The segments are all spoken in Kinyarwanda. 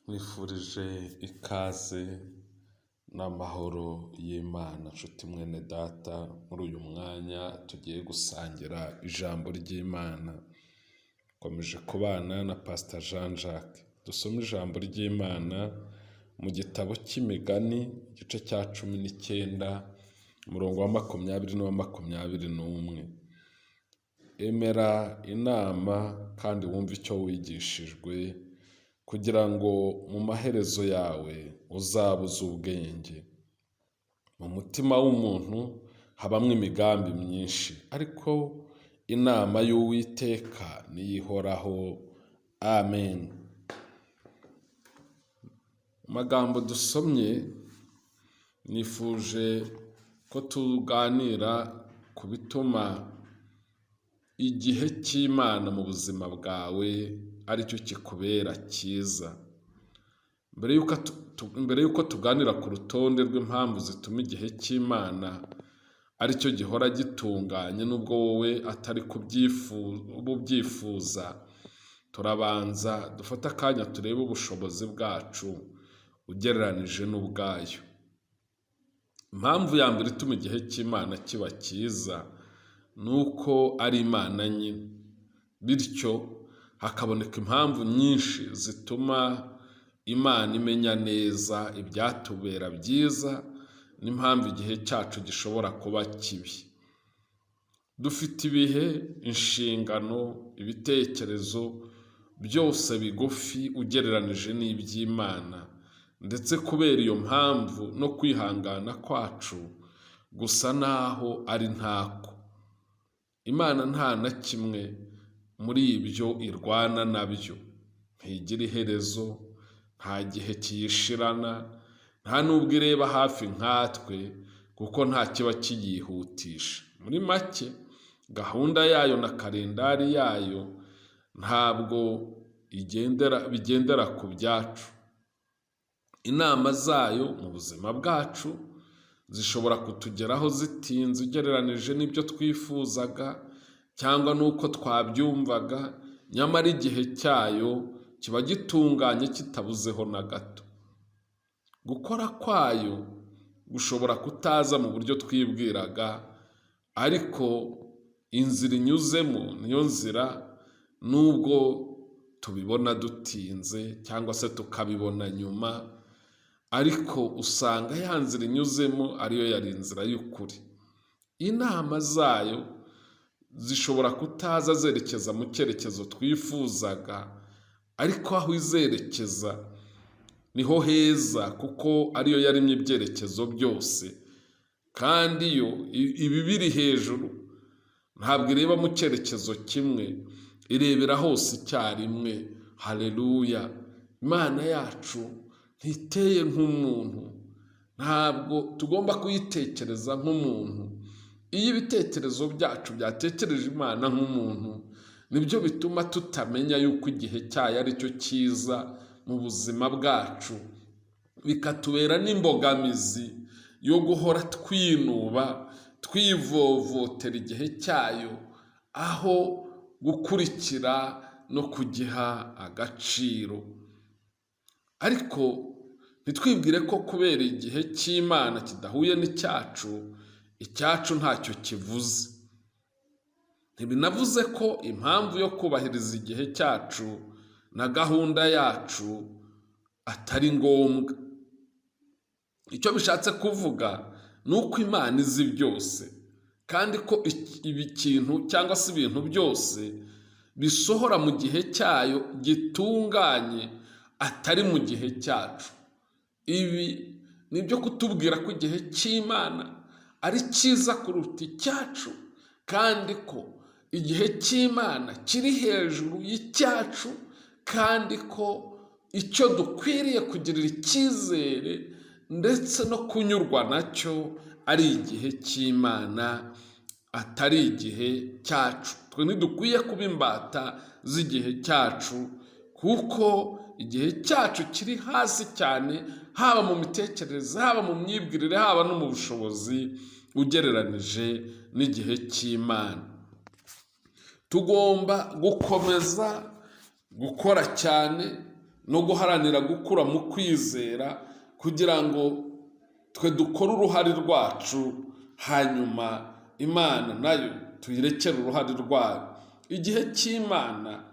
Nkwifurije ikaze n'amahoro y'Imana nshuti mwene data, muri uyu mwanya tugiye gusangira ijambo ry'Imana. Nkomeje kubana na Pastor Jean Jacques. Dusome ijambo ry'Imana mu gitabo cy'Imigani, igice cya 19, umurongo wa 20 n'uwa 21. Emera inama kandi wumve icyo wigishijwe, kugira ngo mu maherezo yawe uzabe uzi ubwenge. Mu mutima w'umuntu habamo imigambi myinshi, ariko inama y'Uwiteka niyo ihoraho. Amen. Amagambo dusomye, nifuje ko tuganira ku bituma igihe cy'Imana mu buzima bwawe aricyo kikubera cyiza. Mbere y'uko tuganira ku rutonde rw'impamvu zituma igihe cy'Imana aricyo gihora gitunganye nubwo wowe atari ubyifuza, turabanza dufate akanya turebe ubushobozi bwacu ugereranije n'ubwayo. Impamvu ya mbere ituma igihe cy'Imana kiba cyiza ni uko ari Imana nyine, bityo hakaboneka impamvu nyinshi zituma Imana imenya neza ibyatubera byiza n'impamvu igihe cyacu gishobora kuba kibi. Dufite ibihe, inshingano, ibitekerezo byose bigufi ugereranije n'iby'Imana, ndetse kubera iyo mpamvu no kwihangana kwacu gusa naho ari ntako. Imana nta na kimwe muri ibyo irwana nabyo, ntigira iherezo, nta gihe kiyishirana, nta n'ubwo ireba hafi nkatwe kuko nta kiba kiyihutisha. Muri make, gahunda yayo na kalendari yayo ntabwo bigendera ku byacu. Inama zayo mu buzima bwacu zishobora kutugeraho zitinze ugereranije n'ibyo twifuzaga cyangwa n'uko twabyumvaga, nyamara igihe cyayo kiba gitunganye kitabuzeho na gato. Gukora kwayo gushobora kutaza mu buryo twibwiraga, ariko inzira inyuzemo niyo nzira, nubwo tubibona dutinze cyangwa se tukabibona nyuma, ariko usanga ya nzira inyuzemo ariyo yari inzira y'ukuri. Inama zayo zishobora kutaza zerekeza mu cyerekezo twifuzaga, ariko aho izerekeza niho heza kuko ariyo yaremye ibyerekezo byose, kandi yo iba ibiri hejuru, ntabwo ireba mu cyerekezo kimwe, irebera hose icyarimwe. Haleluya! Imana yacu ntiteye nk'umuntu, ntabwo tugomba kuyitekereza nk'umuntu. Iyo ibitekerezo byacu byatekereje Imana nk'umuntu, nibyo bituma tutamenya yuko igihe cyayo aricyo cyiza mu buzima bwacu, bikatubera n'imbogamizi yo guhora twinuba, twivovotera igihe cyayo, aho gukurikira no kugiha agaciro. Ariko ntitwibwire ko kubera igihe cy'Imana kidahuye n'icyacu, icyacu ntacyo kivuze. Ntibinavuze ko impamvu yo kubahiriza igihe cyacu na gahunda yacu atari ngombwa. Icyo bishatse kuvuga ni uko Imana izi byose, kandi ko ikintu cyangwa se ibintu byose bisohora mu gihe cyayo gitunganye, atari mu gihe cyacu. Ibi ni ibyo kutubwira ko igihe cy'Imana ari cyiza kuruta icyacu, kandi ko igihe cy'Imana kiri hejuru y'icyacu, kandi ko icyo dukwiriye kugirira icyizere ndetse no kunyurwa nacyo ari igihe cy'Imana, atari igihe cyacu. Twe ntidukwiye kuba imbata z'igihe cyacu, kuko igihe cyacu kiri hasi cyane, haba mu mitekerereze, haba mu myibwirire, haba no mu bushobozi, ugereranije n'igihe cy'Imana. Tugomba gukomeza gukora cyane, no guharanira gukura mu kwizera kugira ngo twe dukore uruhare rwacu, hanyuma Imana nayo tuyirekere uruhare rwayo. Igihe cy'Imana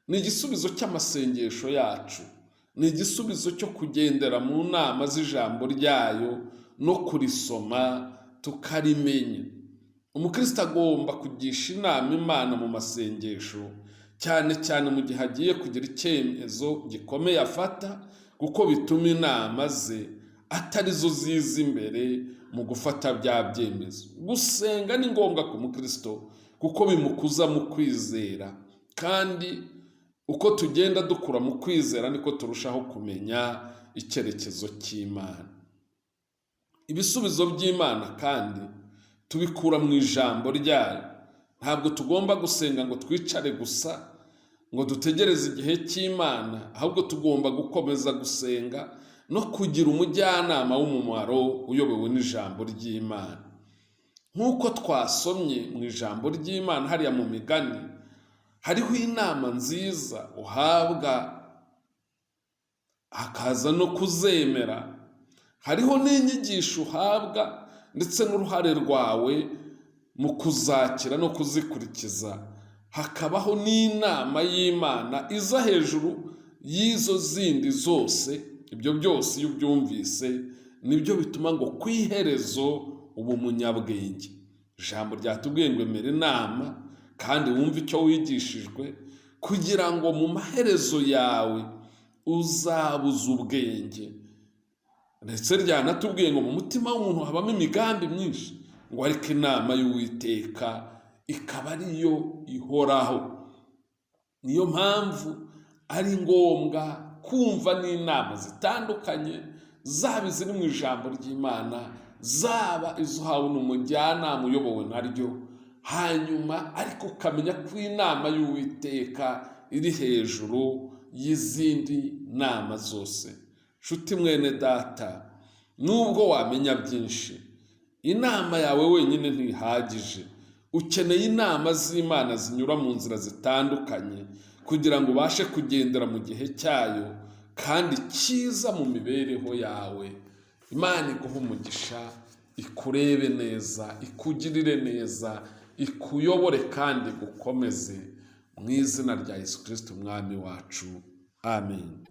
ni igisubizo cy'amasengesho yacu, ni igisubizo cyo kugendera mu nama z'ijambo ryayo no kurisoma tukarimenya. Umukristo agomba kugisha inama Imana mu masengesho, cyane cyane mu gihe agiye kugira icyemezo gikomeye afata, kuko bituma inama ze atari zo ziza imbere mu gufata bya byemezo. Gusenga ni ngombwa ku mukristo kuko bimukuza mu kwizera, kandi uko tugenda dukura mu kwizera niko turushaho kumenya icyerekezo cy'Imana. Ibisubizo by'Imana kandi tubikura mu ijambo ryayo. Ntabwo tugomba gusenga ngo twicare gusa ngo dutegereze igihe cy'Imana, ahubwo tugomba gukomeza gusenga no kugira umujyanama w'umumaro uyobowe n'ijambo ry'Imana. Nk'uko twasomye mu ijambo ry'Imana hariya mu migani, hariho inama nziza uhabwa hakaza no kuzemera, hariho n'inyigisho uhabwa ndetse n'uruhare rwawe mu kuzakira no kuzikurikiza, hakabaho n'inama y'Imana iza hejuru y'izo zindi zose. Ibyo byose iyo ubyumvise nibyo bituma ngo ku iherezo uba umunyabwenge. Ijambo ryatubwiye ngo emera inama kandi wumve icyo wigishijwe, kugira ngo mu maherezo yawe uzabuze ubwenge. Ndetse ryanatubwiye ngo mu mutima w'umuntu habamo imigambi myinshi, ngo ariko inama y'Uwiteka ikaba ariyo ihoraho. Niyo mpamvu ari ngombwa kumva n'inama zitandukanye, zaba iziri mu ijambo ry'Imana, zaba izo uhawe n'umujyanama uyobowe naryo, hanyuma ariko ukamenya ko inama y'Uwiteka iri hejuru y'izindi nama zose. Nshuti mwene data, nubwo wamenya byinshi, inama yawe wenyine ntihagije. Ukeneye inama z'Imana zinyura mu nzira zitandukanye kugira ngo ubashe kugendera mu gihe cyayo kandi cyiza mu mibereho yawe. Imana iguhe umugisha, ikurebe neza, ikugirire neza, ikuyobore kandi igukomeze mu izina rya Yesu Kristo Umwami wacu. Amen.